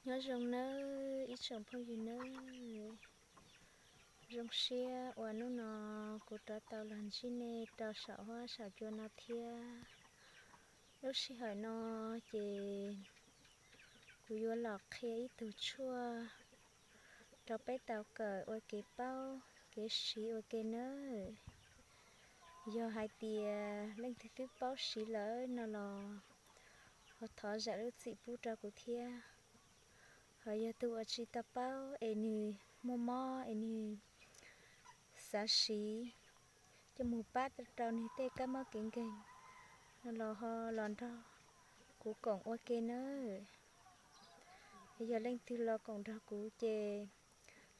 Nyob zoo nawb ib tsoom phooj ywg nawb. Zoo siab uas hnub no kuv rov tau los ntsib nej rau saum huab saum cua no thiab. Lub sij hawm no ces kuv yuav los qhia ib tug tshuaj rau peb tau kawm ua kev paub kev siv ua ke nawb. Yog hais tias leej twg twb paub siv lawm no los ho thov zam lub txim pub rau kuv thiab. Ho yog tus uas tsis tau paub es nws muaj mob es nws xav siv coj mus pab rau nws tej kab mob kev nkeeg no los ho los nrog kuv koom ua ke nawb. Yog leej twg los koom nrog kuv ces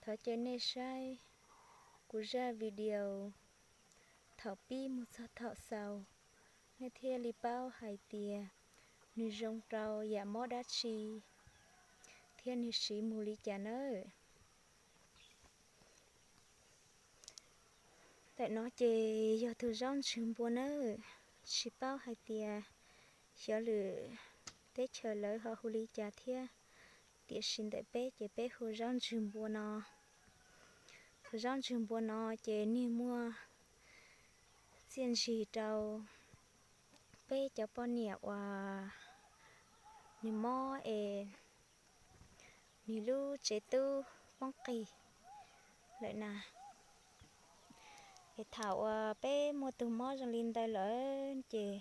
thov caw nej saib kuv zaj video thaum pib mus txog thaum xaus, nej thiaj li paub hais tias nws zoo rau yam mob dab tsi thiab nws siv mus li cas nawb. Ntawm no ces yog tus zaub ntswg npua nawb. Tsis paub hais tias xyov lwm teb chaws lawv ho hu li cas thiab, tiam sis ntawm peb ces peb hu zaub ntswg npua no. Tus zaub ntswg npua no ces nws muaj txiaj ntsig rau peb cov poj niam uas nws mob es nws lub tsev tub poob qis lawm na. Es thaum uas peb muaj tus mob zoo li ntawd lawm ces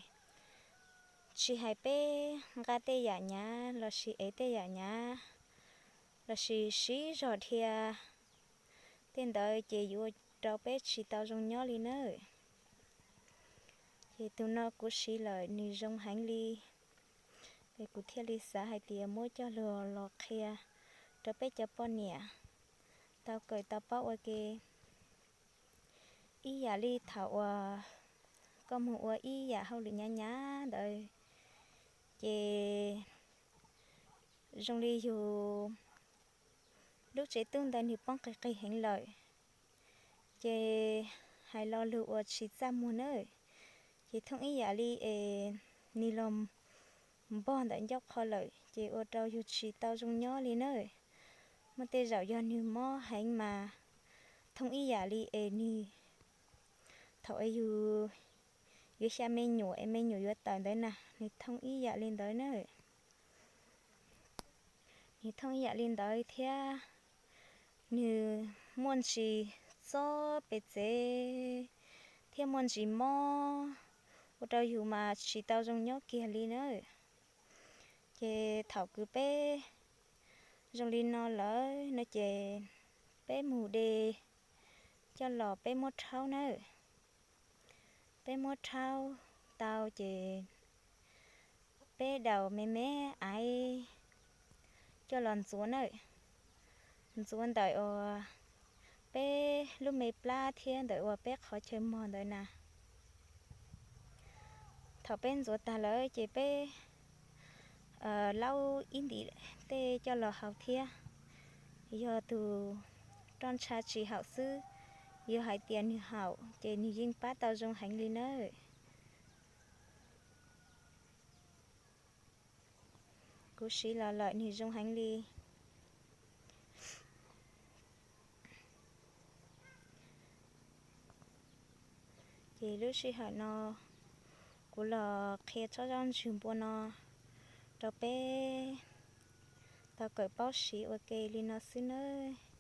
tsis hais peb nqa tej yam nyav lossis ev tej yam nyav lossis siv zog dhia, tej ntawd ces yuav ua rau peb tsis tau zoo nyob li nawb. Ces tus no kuv siv lawm nws zoo heev li, es kuv thiaj li xav hais tias muab coj los los qhia rau peb cov poj niam tau kawm tau paub ua ke. Ib yam li thaum uas koj mus ua ib yam hauj lwm nyav nyav ntawd, ces zoo li yus lub tsev tub ntawd nws poob qis qis heev lawm, ces hais lo lus uas tsis txaj muag nawb. Ces thooj ib yam li es nws los npog ntawm ncauj qhov lawm ces ua rau yus tsis tau zoo nyob li nawb. Muaj tej zaum yog nws mob heev mas thooj ib yam li es nws, thaum es yus yuav xya me nyuam es me nyuam yuav tawm ntawd na, nws thooj ib yam li ntawd na. Nws thooj ib yam li ntawd thiab nws muaj ntsis txob pes txev thiab muaj ntsis mob, ua rau yus mas tsis tau zoo nyob kiag li na. Ces thaum kws peb zoo li no lawm no ces peb mus de coj los peb muab rhaub nawb. Peb muab rhaub tau ces peb daus me me aiv coj los ntxuav nawb. Ntxuav ntawm uas peb lub me plab thiab ntawm uas peb qhov chaw mog ntawd na. Thaum peb ntxuav tag lawm ces peb laub ib ntim tej coj los haus thiab. Yog tus roj ntsha tsis haum xwb, yog hais tias nws haum ces nws yeej pab tau zoo heev li nawb. Kuv siv los lawm nws zoo heev li. Ces lub sij hawm no kuv los qhia tsob zaub ntsws npua no rau peb tau kawm paub siv ua ke li no xwb nawb.